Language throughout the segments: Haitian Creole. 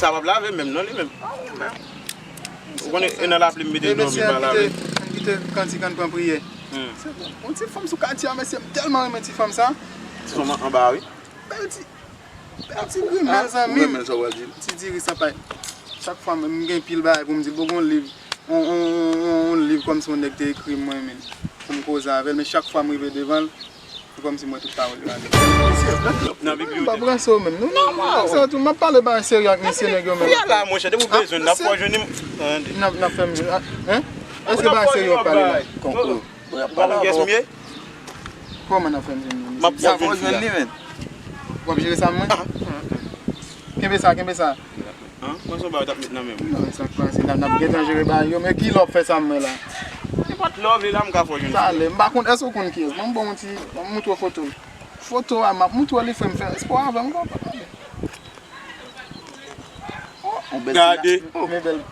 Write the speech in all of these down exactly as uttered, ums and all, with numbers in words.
Sa p ap lave menm non li menm. Ou konnen e nan lapli m mete l dòmi pa lave. Kite kantik ann pran priyè. Yon ti fanm sou katye a mesye, m tèlman renmen ti fanm sa. Ti fanm anba a wi. Bèl ti, bèl ti grimèl zanmi m. Ti diri san pay. Chak fwa m gen pil bagay pou m di l, poko yon liv, yon liv kòmsi yon nèg te ekri m mwen menm pou m koze avè l, men chak fwa m rive devan l, se kòmsi m wè tout pawòl yo ale. Nan bibliyotèk. M pa branche w menm non. M ap pale bagay serye ak mesye nèg yo menm. Kounye a la monchè, depi w bezwen n ap fè w jwenn li. N ap fè m jwenn. Èske bagay serye w ap pale la? Konkou. Ou pa konn kiyès m ye? Kòman n ap fè m jwenn li? M ap fè w jwenn li menm. W ap jere sa mwen? Kenbe sa, kenbe sa. An, mwen se yon bagay w t ap met nan men m. Non, sa k pase la, n ap gentan jere bagay yo, men kilè w ap fè sa mwen la? Nenpòt lè w vle la, m ka fè w jwenn li. Talè, m pa konn, èske w konn kiyès? Ban m ba w yon ti, ban m moutre w foto l. Foto a, m ap moutre w li, frè m, fè respè avè m, konprann? Gade.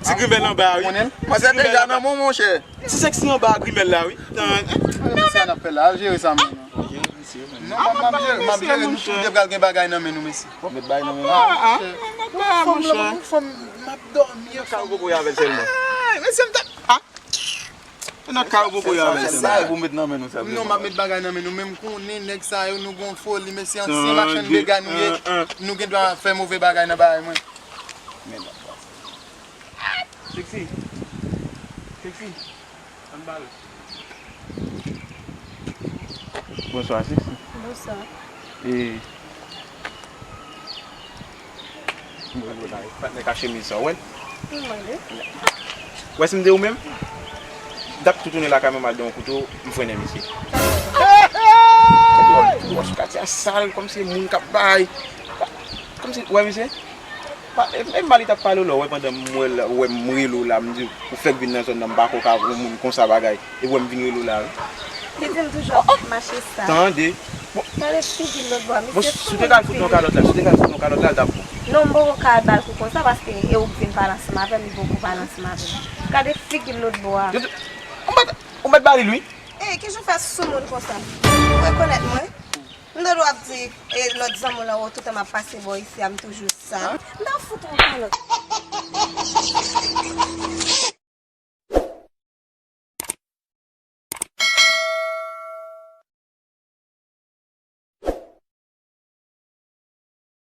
Ti grimèl anba a wi. Manzè deja nan men w monchè. Ti seksi anba a grimèl la wi. Mesye a n ap fè la, al jere sa mwen non. Non, m ap jere, m ap jere, nou tou de pral gen bagay nan men nou mesye. Met bagay nan men nou. Fanm, fanm, m ap dòmi. Ka ou poko ye avè l sèlman. Mesye m t ap Nan kay ou poko ye avè l. Sa e pou met nan men nou sa. Non, m ap met bagay nan men nou, men m konnen nèg sa yo, nou gon foli, mesye, ansyen machann dega nou ye. Nou gen dwa fè move bagay nan bagay mwen. Men bòs. Seksi. Seksi. Ann pale. Bonswa, Seksi. Bonswa. E, Patnè ka chemiz sa, w wè l? M wè l wi. W wè si m te ou menm? M t ap tou tounen lakay mwen, m al de yon kouto, m frennen misye. Gade yon ti wòch katye a sal, kòmsi moun k ap bay. Kòmsi, w wè misye? Pa, e, e m pa li t ap pale w la, w wè pandan m wè l, w wè m rele w la, m di w fèk vin nan zòn nan, m pa kwè w ka yon moun konsa bagay. Epi w wè m vin rele w la wi. Li di m toujou ap mache sal. Tande. Bon. Gade figi l lòtbò a, misye fou. Bon, si w te ka al fout yon kalòt la, si w te ka al fout yon kalòt la, l t ap bon. Non, m poko ka al ba l kou konsa, paske e ou k vin pale ansanm avè m, li poko pale ansanm avè m. Gade figi l lòtbò a. Ou mèt, ou mèt ba li l wi. Ey, kijan w fè sou moun konsa? Ou rekonèt mwen? M tande w ap di, e, lòt zanmi w lan, o, toutan m ap pase bò isi a, m toujou sal. M ta fout yon kalòt.